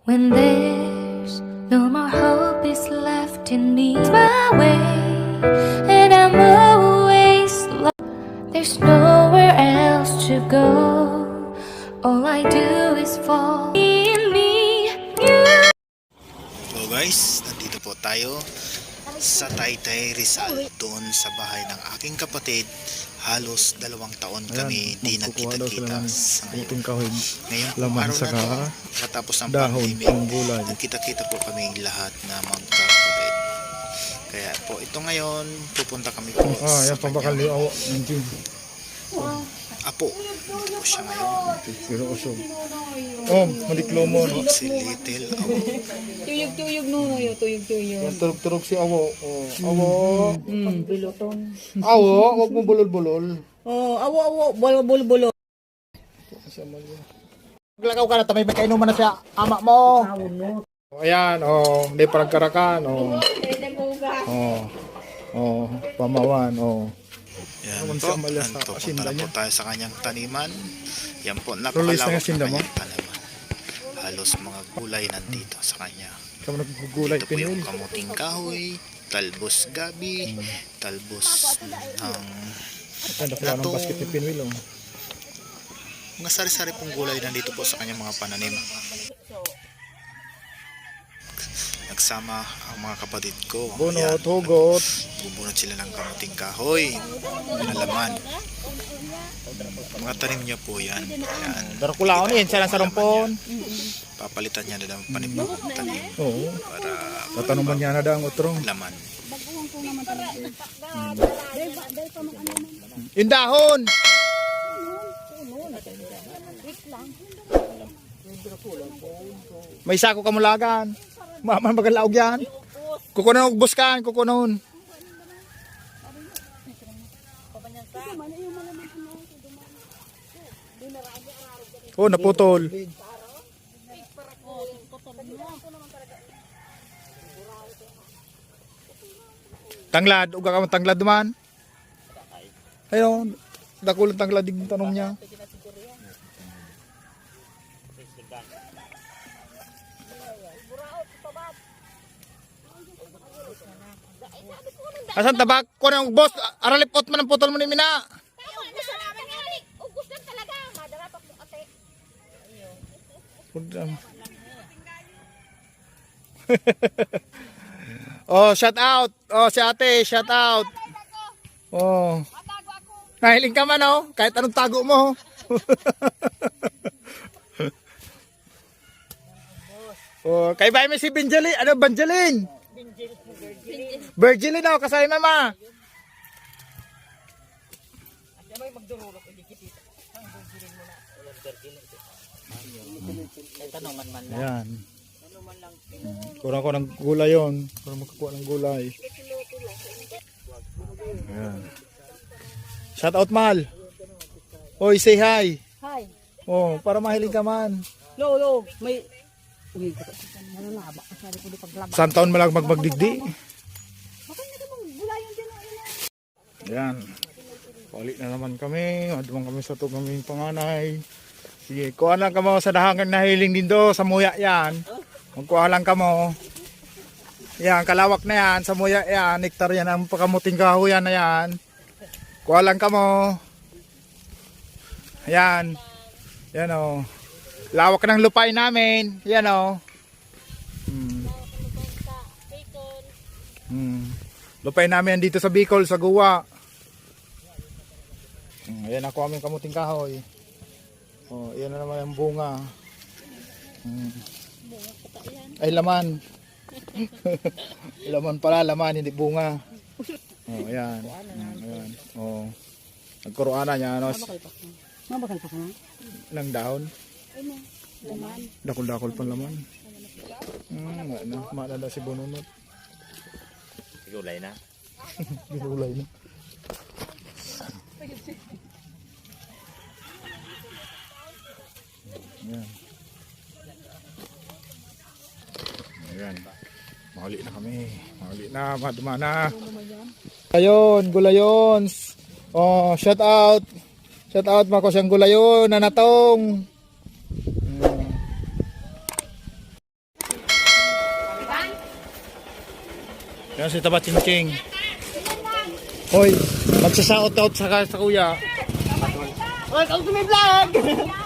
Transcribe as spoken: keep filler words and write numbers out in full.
When there's no more hope is left in me, my way, and I'm always lost. There's nowhere else to go. All I do is fall in me. So guys, nandito po tayo sa Taytay Rizal, doon sa bahay ng aking kapatid. Halos dalawang taon kami di nagkita-kita sa ngayon. Ngayon po, araw na to, katapos ng pandemic, nagkita-kita po kami lahat na magkakapatid. Kaya po ito ngayon, pupunta kami po sa kanyang apo. Dito po siya ngayon. Pero usog. Oh, madiklomon. Si Little Awo. Tuyog-tuyog no, no, yo, tuyog-tuyog. Turog-turog si Awo. Oh, Awo. Mm, biluton. Awo, wag mo bulol-bulol. Oh, awo, awo, bolo, bolo, bolo. Maglakaw ka na, tamay may kainuman na siya. Ama mo. Ayan, oh, hindi paragkarakan, oh. Oh, oh, pamawan, oh. Yan po, nandito na po tayo sa kanyang taniman. Yan po, napakalawak na kanyang taniman. Halos mga gulay nandito sa kanya. Kami naggugulay, Ito po yung kamuting kahoy, talbos gabi, talbos ng Ang dako ng basket ni Pinwil, oh. Mga sari-sari pong gulay nandito po sa kanyang mga pananim. Nagsama ang mga kapatid ko. Bunot, hugot. Bubunot sila ng kamuting kahoy. Nalaman. Mga tanim niya po yan. Yan. Darakulaon yan, siya lang sa rumpon. Papalitan niya na daw panibagong tanim. Oo. Tatanuman niya na daw ang otro. Laman. Yung dahon! May sako kamulagan. Maman magalaog yan. Kukunon, ugbos kan, kukunon. Oh, naputol. Tanglad, uga ka tanglad duman. Ayun, dakulang tanglad din tanong niya. Asan tabak? Kuha ng boss, aralipot man ang putol mo ni Mina. Gusto namin nga, ubos lang talaga. Madarapat mo ate. Oh, shout out. Oh, si ate, shout out. Oh. Nahiling ka man, oh. Kahit anong tago mo. Oh, kay bahay may si Benjamin. Ano, Benjamin? Virgilin, oh, kasama mama. Ayan. Kuha ko ng gulay yun. Para makakuha ng gulay. Ayan. Shout out, Mal. Oy, say hi. Hi. Oh, para mahiling ka man. Lo, lo, may... Uy, ano na ba? Sabi ko di paglaba. Saan taon malag magmagdigdi? Baka na naman gulayan dyan. Ayan. Pali na naman kami. Maduman kami sa itong aming panganay. Sige, kuha lang kamo sa dahang nahiling din do, sa muya yan. Magkuha lang kamo. Yan, kalawak na yan, sa muya yan. Hektarya na ang pakamuting kahoyan na yan. Kuha lang kamo. Ayan. Yan, oh. Lawak ng lupay namin. Yan, oh. Hmm. Hmm. Lupay namin dito sa Bicol, sa Goa. Hmm, ayan ako aming kamuting kahoy. Oh, ayan na naman ang bunga. Hmm. Ay, laman. Laman pala, laman, hindi bunga. Oh, ayan. Hmm, ayan. Oh. Nagkuruana niya, ano? Mabakal pa ka na? Ng dahon. Laman. Dakol-dakol pa laman. Hmm, wala na. Maalala si Bununot. Gulay na. Binulay na. Ayan. Ayan. Mauli na kami. Mauli na, maduma na. Ayun, gulayon. Oh, shout out. Shout out, mga kusyang gulayon, nanatong. Ayan. Yan si Taba Chingching. Hoy, magsa-shout out sa, sa kuya. Welcome to my vlog!